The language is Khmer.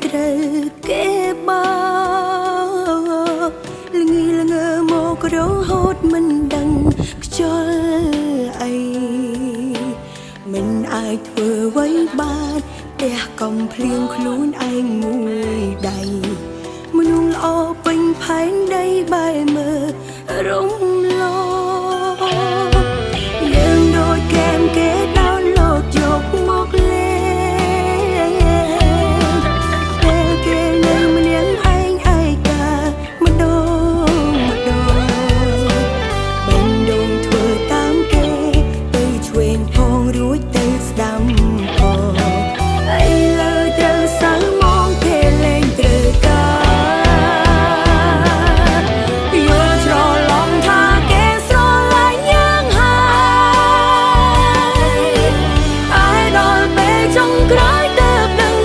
ត្រូវគេបោកល្ងីល្ងើមករហូតមិនដឹងខ្ជិលអីមិនអាចធ្វើអ្វីបានផ្ទះកំភ្លៀងខ្លួនឯងមួយដៃមនុស្សល្អពេញផែនដីបែរមើលរំ